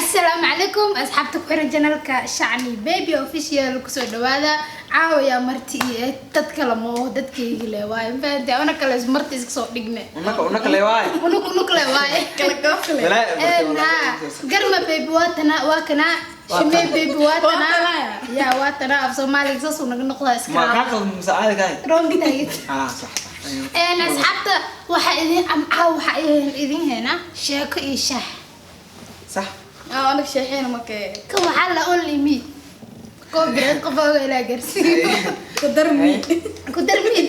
Asalaamu calaykum, asxaabta ku xiran channelka Shacni Baby Official, kusoo dhawaada. Caawayaa marti iyo dad kale ma oo dadkaygi le waaye, mafahantay? Una kale is marti iska soo dhigne. Unaka unaka le waay. Unuk unuk le waaye. Kala goosle. Ha, Garma Baby waa tana, waa kana Shimey Baby waa tana. Waa tana. Ya, waa tana. Af Soomaaliga saasuu naga noqdaa iska. Ma kaa qaldan mise caadi kahay? Wrong taagid. Ah, sax sax. Asxaabta, waxaa idin caawa waxaa idin haynaa sheeko iyo shaah. Sax. Ah, anaga sheexeena markee. Kan waxaa la only me copyright qof oga ilaa gaarsiiyo. Ku darmi. Ku darmin.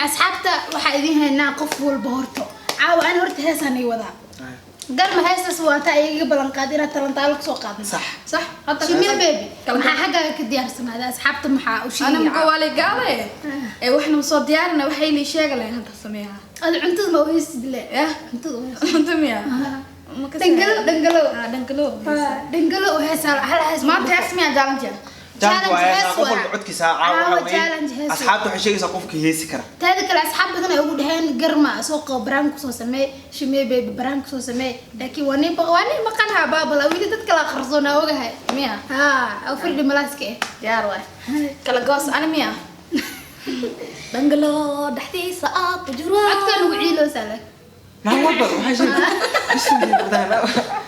Asxaabta, waxaa idin haynaa qof walba horto caawa ani horta heesaan ii wadaa. Garma heestaas waata igaga ballan qaad inaad talantaalo kusoo qaadno. Sax. Sax. Hadda Shimil Baby, Kala maxaa xaggaaga ka diyaarsanaaday? Asxaabta maxaa u ana sheegaya? muka waa lay gaade. Ee waxna soo diyaarina, waxay lii sheega lahayn hadda sameeyaa. Ada cuntada ma uheysid le? Yah. Cuntada uheysid. Cunto miya? Ma ka Dhangalo, dhangalo. Ah, dhangalo. Dhangalo u heesaa, hal hees. Maanta hees miya challenge? Challenge waa hees heesaa, qof waa. walba codkiisa caawa. Caawa waxaa weeye, challenge hees waa. Asxaabta waxay sheegaysaa qofka heesi kara. Taada kale, asxaab badan ay ugu dhaheen Garma soo qabo, barnaamij kusoo sameey, Shimee Baby barnaamij kusoo sameey, laakiin waa nin maqanha baabala weli dad kala qarsoonaa ogahay. Miya? Ha, firdhi malaaska eh. Diyaar waay. Kala goos ani miya? Dhangalo dhexdiisa aad ku jiro. Codkaa nugu ciiloosaa leh. Naan walba waxay sheegaysaa.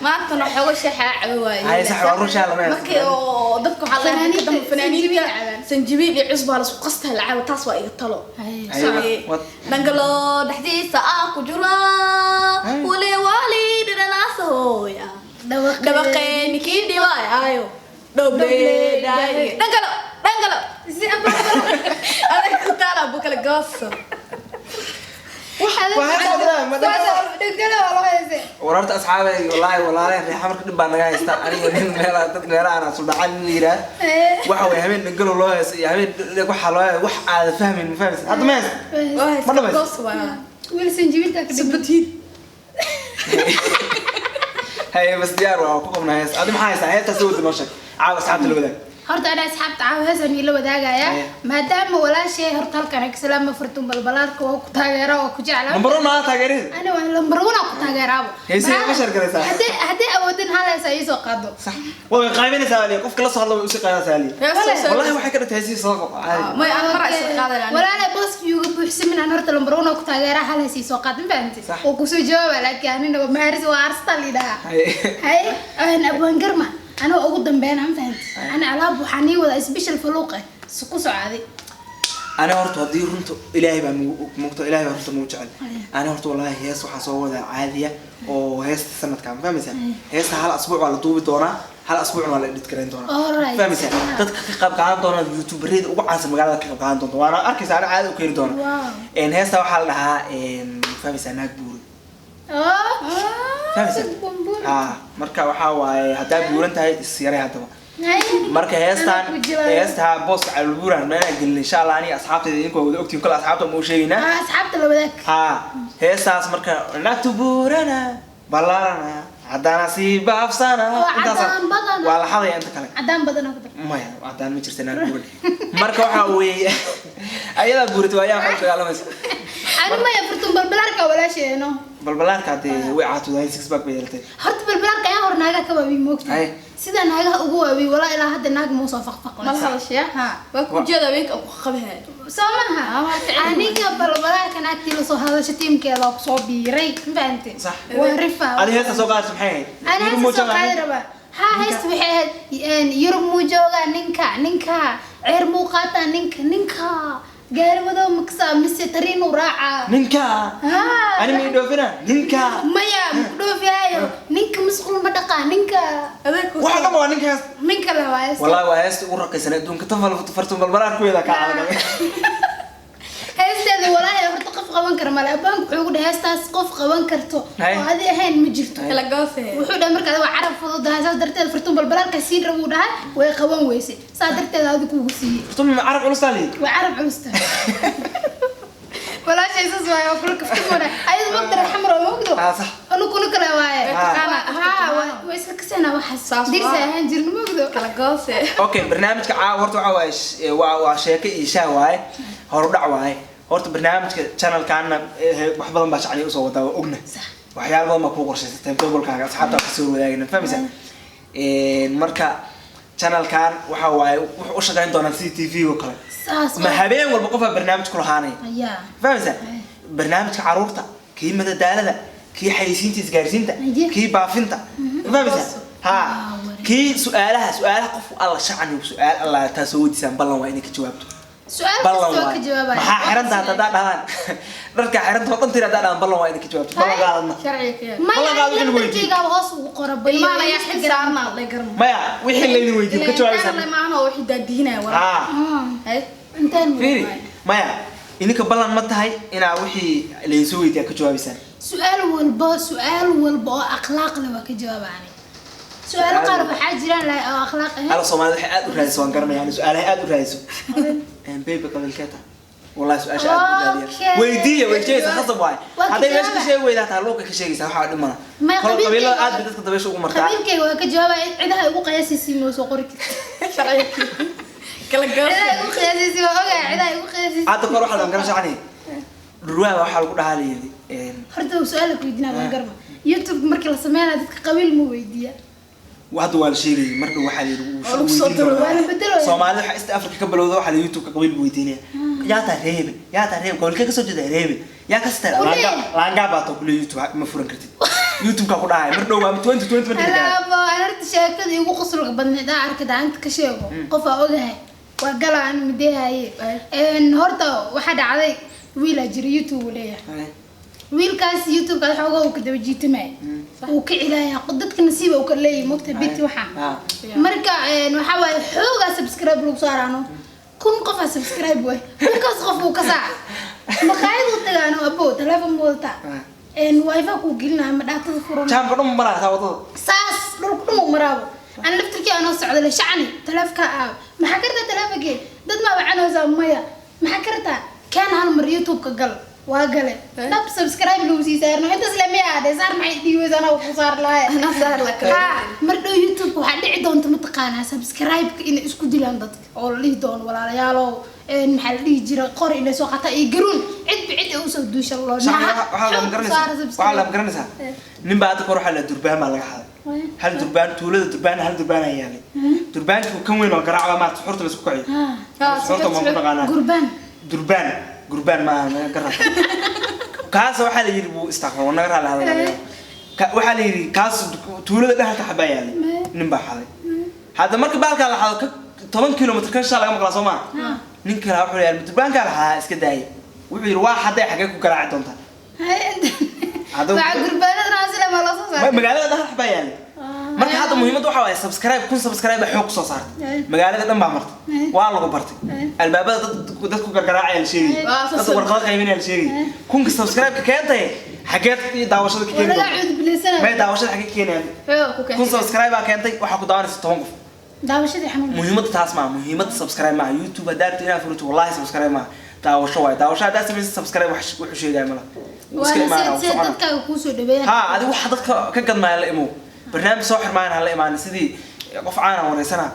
Maantana xoogo sheexaa cabo waaye. Hay, sax, waa run, shaah lama haysto. Markii oo dadka waxaa la Fanaaniinta dambe fanaaniinta sanjabiil cabaan. Sanjabiil iyo cusbaa la isku qastaa la cabo, taas waa iga talo. Hay. Hay, Sorry. what? Dhangalo dhexdiisa aa ku jira. Hay. Wali wali dhadhanaasa hooya. Dhawaqeeni kii dhibaay aayo. Dhoble dhaay. Dhangalo, dhangalo. Si abaa. Adag ku taala bu kala gooso. Waa hees wadaa, ma dhangalo. Dhangalo waa loo heesay. Wararta asxaabay, wallaahi walaalahay reexa marka dhib baa naga haysta. Aniga nin meelaha dad meelaha aan suldhacan nin yiraah waxa way habeen dhangalo loo heesa iyo habeen waxa loo heesa wax aad fahmin, ma fahmaysa hadda ma heesa. Waa hees Ma kala dhamayst? goos waa. Wiil sanjabiilka ka dhiman. Subatiid. Haye, bas diyaar waa ku qabnaa hees. Adi maxaa haysaa? Heestaas soo wada noo sheeg caawa, asxaabta la wadaag. Horta ana asxaabta caawa heesaan ila wadaagaya. Maadaama walaashay horta halkan ay kasalaama furtun balbalaarka waa ku taageera, waa ku jecla. Number one maa taageerada? Ana waa number one aan ku taageeraabo. Heesihii ma share garaysaa? Haddii awoodin hal hees ay soo qaado. Sax, way qaybinaysaa ali, qofka la soo hadla way usii qaadanaysaa ali. Hees. Wallahi waxay ka dhigtay heesihii soo caadi. May aan mar isla qaadanaa. Walaala, booskii uga buuxsamin aan horta number one aan ku taageera, hal hees ii soo qaad, ma fahamtid? Sax. Oo kusoo jawaaba, laakiin anina maaris waa arstaa lidhahaa. Haye. Hay, aan abwaan Garma anoo ugu dambeyn, ma fahamtid? Ana alaab waxaan ii wadaa special faluuq ah ku socday. Ani horta haddii runta ilaahay baa nagu mugto, ilaahay baa runta nagu jecel. Ani horta wallahi hees waxaan soo wadaa caadiya oo heesta sanadka, ma fahmaysaa? Heesta hal asbuuc waa la duubi doonaa, hal asbuucna waa la edit garayn doonaa. Alright. Ma fahmaysaa? Dadka ka qayb qaadan doona youtuberada ugu caansan magaalada ka qayb qaadan doonta, waana arkaysaa, ana caadi u keeni doona. Heesta waxaa la dhahaa ma fahmaysaa, naag buuri. Oh. Fahmaysaa? Ah, marka waxaa waaye haddaa buuran tahay is yaray haddaba. Marka heestaan Anaa ku jilaayo. Heestaa booska calbuuran meelaan gelin insha Allah. Aniga asxaabtayda idinku waa wada ogtihiin, kale asxaabta ma u sheegaynaa. Ah, asxaabta la wadaag. Ha, heestaas marka naagtu buurana ballaarana haddana sii baafsana. Oo Intaas caddaan badana. waa la xadaya inta kale. Cadaan badan oo ku dar. Maya, caddaan ma jirta naag buuran. Marka waxaa weeye ayadaa buuratay waa ayaa waxay u dagaalamaysa. Ani maya, furtun balbalaarka walaasheeno. Balbalaarka hadee way caatudahay, six pack bay yeelatay. Horta balbalaarka ayaa hor naagaha ka waawiy, moogta? Haye. Sida naagaha ugu waawiy walaa ilaa hadda naag muu soo faqfaqo. Ma la hadashaa? Ha. Waa ku jeeda haweenka ku qabahay. Soo maha? Ah, waa ficil. Aniga balbalaarka naagtii lasoo hadasha tiimkeeda waa kusoo biiray, ma fahantay? Sax. Waa rifa. Adi heesta soo qaadaysa maxay ahayd? Ana Yurub heesta muu soo joogaa qaadi ninka? rabaa. Ha, heesta waxay ahayd Yurub muu joogaa ninka, ninka ceer muu qaataa, ninka, ninka gaari wadow maksa mise tariinuu raacaa? Ninka Ha. ani ma idhoofina ninka? Maya, maku dhoofiyaayo ninka, masquul ma dhaqaa ninka. Adeeg ku Waxa dhan waa ninka heesta. Ninka la waa heesta. Wallahi waa heesta ugu raqiisan adduunka, tafal fartun balbalaar kuweeda ka calagamay. Heesteeda walaahi horta qof qaban kara male. Abaanku wuxuu ugu dhahay heestaas qof qaban karto Hay. oo adi ahayn ma jirto. Kala goose. Wuxuu dhahay marka adiga waa carab fududahay, saas darteed fartuun balbalaalka siin rab uu dhahay, way qaban weyse, saas darteed adi kugu siiyey. Fartun ma carab culus taa lihi? Waa carab culusta walaashay, saas waaye, waa kula kaftamona ayada mogtara xamar oo mogdo. Ah, sax. Anu kuna kale waaye. Ah. Ha, waa isla kaseenaa waxaas. Saas dirsa waa. Ahaan jirna mogdo. Kala goose. Okay, barnaamijka caawa horta waxaa waaye waa sheeko iyo shaah waaye, horudhac waaye. Horta barnaamijka channelkaana wax badan baa shacni usoo wadaa, waa ogna. Waxyaalo badan baa kuu qorshaysay, timetablekaaga asxaabta kasoo wadaagayna, fahmaysaa? Marka channelkan waxa waaye wuxuu u shaqayn doonaa sida TV oo kale. Saas. Ma habeen walba qofaa barnaamij ku lahaanaya. Ayaa. Fahmaysaa? Barnaamijka caruurta, kii madadaalada, kii xayeysiinta isgaarsiinta, kii baafinta, fahmaysaa? Ha, kii su-aalaha, su-aalaha qof alla shacani su-aal alla taa soo weydiisaan, ballan waa inay ka jawaabto. Su-aal Ballan kasta waa waay. ka jawaabaya. Maxaa xiranta haddaa dhahaan, dharkaa xiranta oo dhan tiri haddaa dhahaan, ballan waa inay ka jawaabto, ballan qaadadna. Sharciga ka yaal. Maya. Ballan qaad wixii lagu weydiiyey. Lambarkaygaaba hoos ugu qora bayo. Ilmahan ayaa xil saarnaa la garma. Maya, wixii laydin weydiiyo ka jawaabaysaa. Maahan oo wixii daadihinaya war. Ha. Hay. Intaan Fiiri, maya, idinka ballan ma tahay inaa wixii laydin soo weydiiyaa ka jawaabaysaan? Su-aal walba, su-aal walba oo akhlaaq leh waa ka jawaabani. Su-aalo qaar waxaa jiraan oo akhlaaq ahayn. Alla, Soomaalida waxay aad u raadiso waan garanaya, ani su-aalahay aad u raadiso. Baby, qabiilkee tahay? Wallahi su-aasha aad u raadiya. Weydiiya, weydiiyeysa, khasab waaye. Waa ka Hadday meesha ka jawaaba. sheegi weydaa taa luuqa ka sheegaysaa, waxaa dhimana. Maya, Kol qabiilkayga qabiilada aad bay dadka dabaysha ugu martaa. Qabiilkayga waa ka jawaabaya. Cidaha igu qiyaasaysiin waa soo qori karta. Sharciga kala Cidaha goos. igu qiyaasaysiin waa ogahay, cidaha igu qiyaasaysiin. Hadda kor waxaa la garan shacani dhurwaa waxaa lagu dhahaa layidhi Horta su-aal ku weydiinaa, waan garma. YouTube markii la sameynayo dadka qabiil ma weydiiya? Hadda waa la sheegayay mar dhow, waxaa la yidhi wuu Oo lagu soo weydiin daro. doonaa. Waa la bedelaya. Soomaalida waxaa East Africa ka bilowda, waxaa la YouTube ka qabiil buu weydiinaya. Yaa taa reebe, yaa taa reebe, gobolkee kasoo jeeda reebe, yaa ka sitaa. Ule. Laangaa baa too kule YouTube ma furan kartid, YouTube-ka ku dhahaya mar dhow waa 2020 markii la gaaro. Alaabo, aan horta sheekada igu qosolka badneed aan arkay gacanta ka sheego, qof aa ogahay waa gala aan mideehaye. Horta waxaa dhacday wiilaa jira YouTube uu leeyahay. Wiilkaas YouTube-ka xoogaa uu ka daba jiitamay, uu ka cilaaya dadka, nasiiba uu ka leeyahay, mogta biti waxaa. Marka waxaa waaye xoogaa subscribe lagu saaraano, 1000 qof aa subscribe way, 1000-kaas qof uu ka saaca maqaayad u tagaano, abo telefoon ma wadataa? Wifi kuu gelinaya ma dhaatada furan. Jaamka dhan maraa taa wadada. Saas dhulka dhan uu maraabo. Ana laftirkii anoo socda le, shacni taleefka aa maxaa kartaa, taleefonkee dad maa wacanaysaa? Maya, maxaa kartaa? Keen hal mar YouTube-ka gal. Waa gale, dhab subscribe lagu sii saarno intaas le miyaa dhe saar, maxay dhiibaysa anaa ku saar lahay. Anaa saar la kale. Ha, mar dhow YouTube waxaa dhici doonta mataqaanaa subscribe-ka inay isku dilaan dadka oo la dhihi doono walaalayaalow, maxaa la dhihi jira, qor inay soo qataa iyo garuun cidba cid ay usoo duusha loo Shacni, waxaa la magaranaysaa, waxaa la magaranaysaa nin baa hadda kor waxaa la durbaan baa laga xaday, hal durbaan tuulada, durbaan hal durbaan ayaa yaalay, durbaankii kan weyn oo garaaca maarta xurta la isku kaciyo, xurta ma ku dhaqaanaa? Gurbaan. Durbaan, gurbaan ma aha, naga garata kaas. Waxaa la yidhi buu istaaqfar naga raali hadal. Waxaa la yidhi kaas tuulada dhexda xabaa yaalay, nin baa xaday. Hadda marka baalkaa la xado ka 10 kilomitr kan shaa laga maqlaa, soo maa? Nin kale wuxuu yidhi durbaankaa la xadaa, iska daayay. Wuxuu yidhi waa xaday, xagee ku garaaci doontaa? Waxaa gurbaanada raasile ma loo soo saaray? Magaalada dhexda xabaa yaalay. Marka hadda muhiimadda waxaa waaye subscribe, 1000 subscribe baa xoog kusoo saartay, magaalada dhan baa martay, waa lagu bartay, albaabada dad dad ku gargaraacaya la sheegay, dad warqado qaybinaya la sheegay. 1000-ka subscribe-ka keentay xageed iyo daawashada ka Waa keeni laga doonta? cuudbilaysanaya. May, daawashada xagee ka keenayaan? Xoog ku 1000 keentay. Subscribe baa keentay, waxaa ku daawanaysa 10 qof. Daawashadii xanuun. Muhiimadda taas maaha, muhiimadda subscribe maaha. YouTube haddaa rabto inaad furito, wallahi subscribe maaha, daawasho waaye. Daawasho haddaa samaysa, subscribe wax wuxuu sheegaya malaha. Wuu iska Waana imaanaa, wuu see soconaa. Dadkaaga kuusoo dhaweeyaan. Ha, adigu waxa dadka ka gadmaaya la imow, barnaamij soo xirmaayan ha la imaanin, sidii qof caana wareysana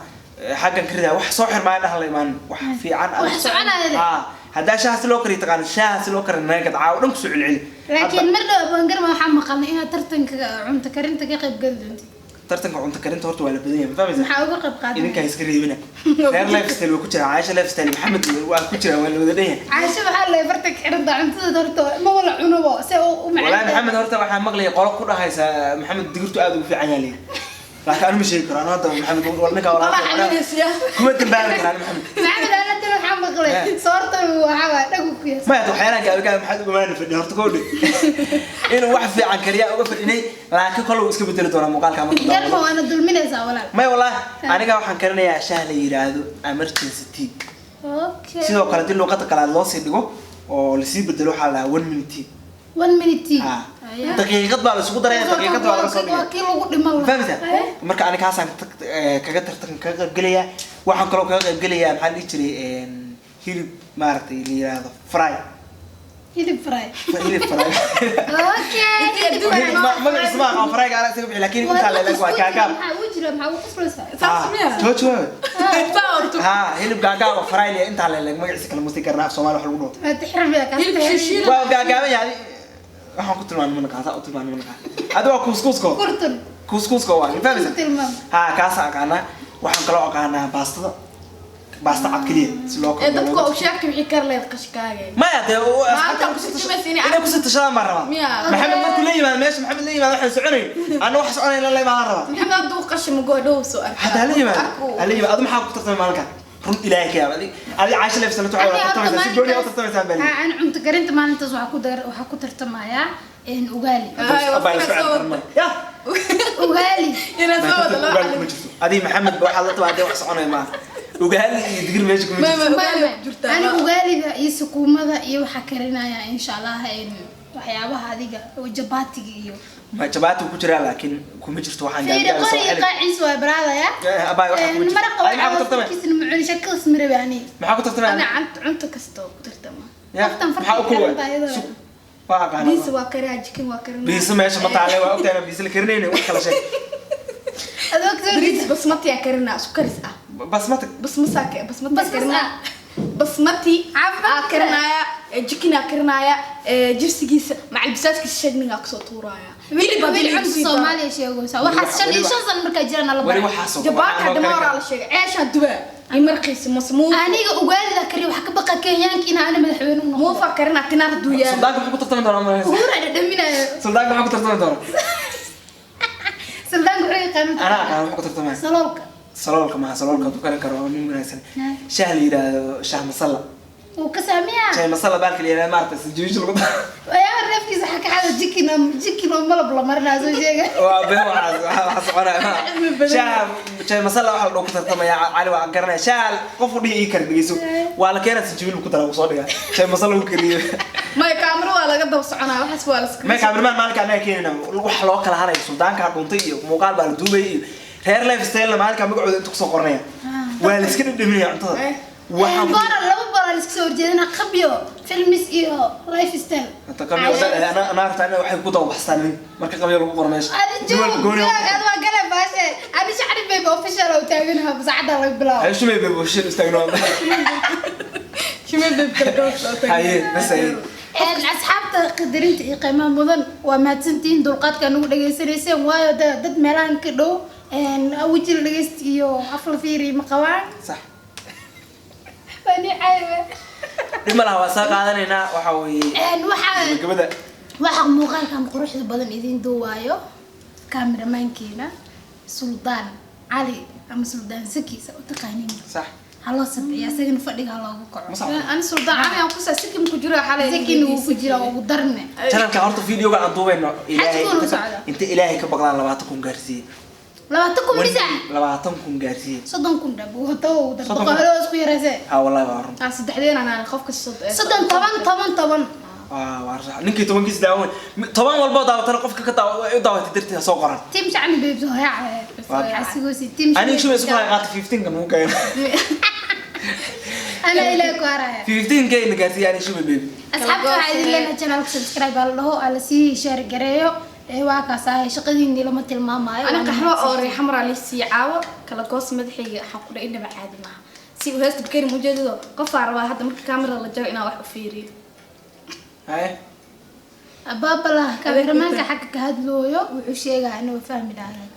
xaggan ka ridaa wax soo xirmaayan ha la imaanin, wax fiican. Wax soconaya leh. Ha, haddaa shaaha si loo kariyo taqaana, shaaha si loo kariyo naga gad, caawo dhan kusoo celceli. Laakiin mar dhow abangarma waxaa maqalnay inaad tartanka cunto karinta ka qayb gali doontid. Tartanka cunto karinta horta waa la badan yahay, ma fahmaysaa? Maxaa uga qayb qaadanay? Idinkaa iska reebina, reer lifestyle waa ku jira, Caaisha lifestyle, Maxamed waa ku jira, waa la wada dhan yahay. Caasho waxaa la farta ka xiranta cuntada horta ma wala cunobo se u Walaahi macaan. Maxamed horta waxaa maqlaya qolo ku dhahaysa Maxamed digirtu aad ugu fiican yahay leeyahay, laakiin anu ma sheegi karo. Anu hadda Maxamed wal ninka Walaa walaalka xanuunaysiya. kuma dambaabi karaan Maxamed. Maxamed ana waxaa maqlay soorta waxaa waa dhagu ku yaas. Maya, waxyaalaha gaabigaa maxaad ugamaana fadhi horta koodhe inuu wax fiican kariyaa uga fadhinay, laakiin kole wuu iska bedeli doonaa muuqaalka marka Garma daawado. waana dulminaysaa walaal. Maya, wallaahi aniga waxaan karinayaa shaah la yiraahdo emergency tea. Sidoo kale dii luuqada qalaad loo sii dhigo oo lasii bedelo, waxaa la dhahaa one minute tea. One minute tea. Ha, daqiiqad baa la isugu daraya, daqiiqad baa laga soo Waa dhigaya. kii lagu dhiman lahaa. Fahmaysaa? Marka aniga kaasaan kaga tartan kaga qaybgelayaa. Waxaan kaloo kaga qaybgelayaa, maxaa la dhihi jiray, hilib maaragtay la yiraahdo fry. Hilib fry. Hilib fry. Okay, hilib fry. Hilib magaciisa ma aqaan, fryga anaa isaga bixi, laakiin intaa la waa gaagaab. Maxaa ugu jira? Maxaa ugu qoslaysaa? Saas miya? Jooji waawe. Intaa horta. Ha, hilib gaagaab oo fry leh intaa la magaciisa kala musti karnaa, af Soomaali wax lagu dhaho. Waa tixrabiya kaas. Hilib shiishiid. Waa gaagaaban yahay, waxaan ku tilmaamay ma naqaan, saa u tilmaamay ma naqaan, adi waa kuuskuusko. Kurtun. Kuuskuuska waa ma fahmaysa? Tilmaam. Ha, kaasaan aqaanaa. Waxaan kaloo aqaanaa baastada, baasta cad keliya si loo Ee kariyo. Dadku oo sheegtay wixii kar leed qashkaaga. Maya dee Maanta ku tartamaysa inay inay kusii tashadaan baan rabaa. Miya? Maxamed markuu la yimaado meesha, Maxamed la yimaado, waxaan soconayn anna wax soconayn la imaadaan rabaa. Maxamed hadduu qashin mugo dhow soo arkaa. Hataa hala yimaado, hala yimaado. Adu maxaa ku tartamay maalinka? Run Ilaahay ka yaab, adi adi Caasha leefsan la Ani horta tartamaysaa, si gooni u maalintaas- tartamaysaan baa. Ha, ani cunto karinta maalintaas waxaa ku tartamayaa ugaali. Ay, waa Abaa soo isku wada. celi ya. Ugaali. Inaa soo wada loo Ugaali calin. kuma jirto. Adi Maxamed ba waxaad la timaadee wax soconaya maaha. Ugaali iyo digir meesha kuma Ma- jirto. ma- ugaali ku jirtaa. Ani ugaaliga iyo sukuumada iyo waxaa karinaya insha Allah waxyaabaha adiga oo jabaatiga iyo Ma jabaati ku jiraa, laakiin kuma jirto waxaan fiiri gaari qori soo iyo xili. qaaciis waa baraadaya. Eh, abaay waxaa kuma jirto. Maraqa Adi maxaa ku tartamay? waxaa macuni shakada marabi ani. Maxaa ku tartamay? Ana cunto kasta oo ku tartama. Ya, Qoftan farta maxaa u kuwa xiran tahay iyadoo. Waa aqaanaa. Biisa waa karaa, jikin waa karinaa. Biisa meesha ma taale, waa ogtahay inaan biisa la karinayno. Wax kala sheeg. Adoo kasoo Bariis basmati aa karinaa, isku karis ah. Basmati. Basmasa basmati Basmas karinaa. ah. Basmati Caafimaad aa karinaaya, jikin aa karinaaya, jibsigiisa macal bisaaskiisa shagnigaa kusoo tuuraaya. Weli Hilib weli haddii cunto lagu sii daro. Soomaaliya sheegaysa waxaas 55 sano markaa jiraan la Weli baray. waxaasoo Jabaata dhamaa la sheegay, ceeshaa dubaa iyo marqiisa masmuuf. Aniga ugaalida kari waxa ka baqa Kenyaanka inaa ana madaxweyne u noqdo. Muufa karinaa, tinaar hadduu yaalo. Suldaanka muxuu ku tartami doonaa ma? Uhuru dhadhaminayo. Suldaanka muxuu ku tartami doonaa? Suldaanka wuxuu yaqaanaa. Anaa aqaan muxuu ku tartamaya. Saloolka. Saloolka maaha, saloolka hadduu karin karo oo nin wanaagsan. Shaah la yidhaahdo shaah masala. Wuu ka saamiyaa. Shaah masala baalka la yidhahdo maaragtay sinjibiisha lagu daro. Ayaa reefkiisa waxaa ka xada jikin, jikin oo malab la marinaa soo sheega. Waa been waxaas, waxa soconaya maaha. Shaah masala waxa la dhaho ku tartamaya Cali waa garanaya. Shaah qof u dhihi ii kari, dhegeyso, waa la keenaa, sinjibiil ku daraa, wuu soo dhigaa, shaah masala uu kariyo. Maya, kaamiro waa laga daba soconaa, waxaas waa la iska May, kaamirmaan maalinka annaga keenayna wax loo kala harayo. Suldaankaa dhuntay iyo muuqaal baa la duubay iyo reer lifestyle maalinka magacooda inta kusoo qoranaya, waa la iska dhadhaminaya cuntada. Waxaan Boora laba boora la iska soo horjeedina, Qabyo Filmis iyo Lifestyle. Hata Qabyo ana ana rabtaa inay waxay ku daba baxsaan marka Qabyo lagu qoro meesha. Adi Nin walba joog gooni joog, ad waa gale baashe. Adi Shacri Baby Official oo taaganaha saacada laga bilaabo. Hay, Shumay Baby Official istaagno. Shimay babe kala goos. Haye, bas haye. Asxaabta qadarinta iyo qiimaha mudan, waa mahadsantihiin dulqaadka nagu dhageysanayseen, waayo dad meelahan ka dhow weji la dhegeysta iyo af la fiiri ma qabaan. Sax. Waa ni caybe. Dhib ma laha, waa soo qaadanaynaa waxa weeye Waxaa gabadha. Waxaa muuqaalkan quruxda badan idiin duuwaayo kaameramankeena Suldaan Cali ama Suldaan Saki sa u taqaaniin. Sax. Ha loo sabciyo isagana, fadhiga ha loogu kaco. Ma sax. Ani Suldaan Cali aan ku saa sikim ku jira xalay. Sakina wuu ku jira ugu darne. Channelka horta videoga aan duubayno Ilaahay Xajkuuna u socda. Inta Ilaahay ka baqdaan 20,000 gaarsiiye. 20,000 bisa. 20,000 gaarsiiye. 30,000 dhab wato ugu dar. 30,000. Boqol isku yarayse. Ha, wallahi waa run. Aan saddexdeen aan qof kasta 30, 10, 10, 10. Waa sax, ninkii tobankiis daawan, toban walbo daawatana qofka ka daawa u daawatay dartiisa soo qoran. Team Shacni Babes oo yaaca xasigosi team. Aniga Shumay isku hay qaata 15 kan uu keeno. Ana ilaa ku haraya. 15 k na gaarsiiye ani Shumay Baby. Asxaabta waxaa idin leenahay channelka subscribe aa la dhaho, aa lasii share gareeyo. Ee waa kaas ahay, shaqadiinii lama tilmaamayo. Ana qaxwo oo reexamra la sii caawo kala goos madaxayga waxaan ku dhahay inaba caadi maaha si uu heesta Bakarim ujeedado. Qof aa rabaa hadda marka kaamera la jaro inaan wax u fiiriyo. Haye. Baabala kaameramanka xagga ka hadlooyo wuxuu sheegaa inuu fahmi lahaa laakiin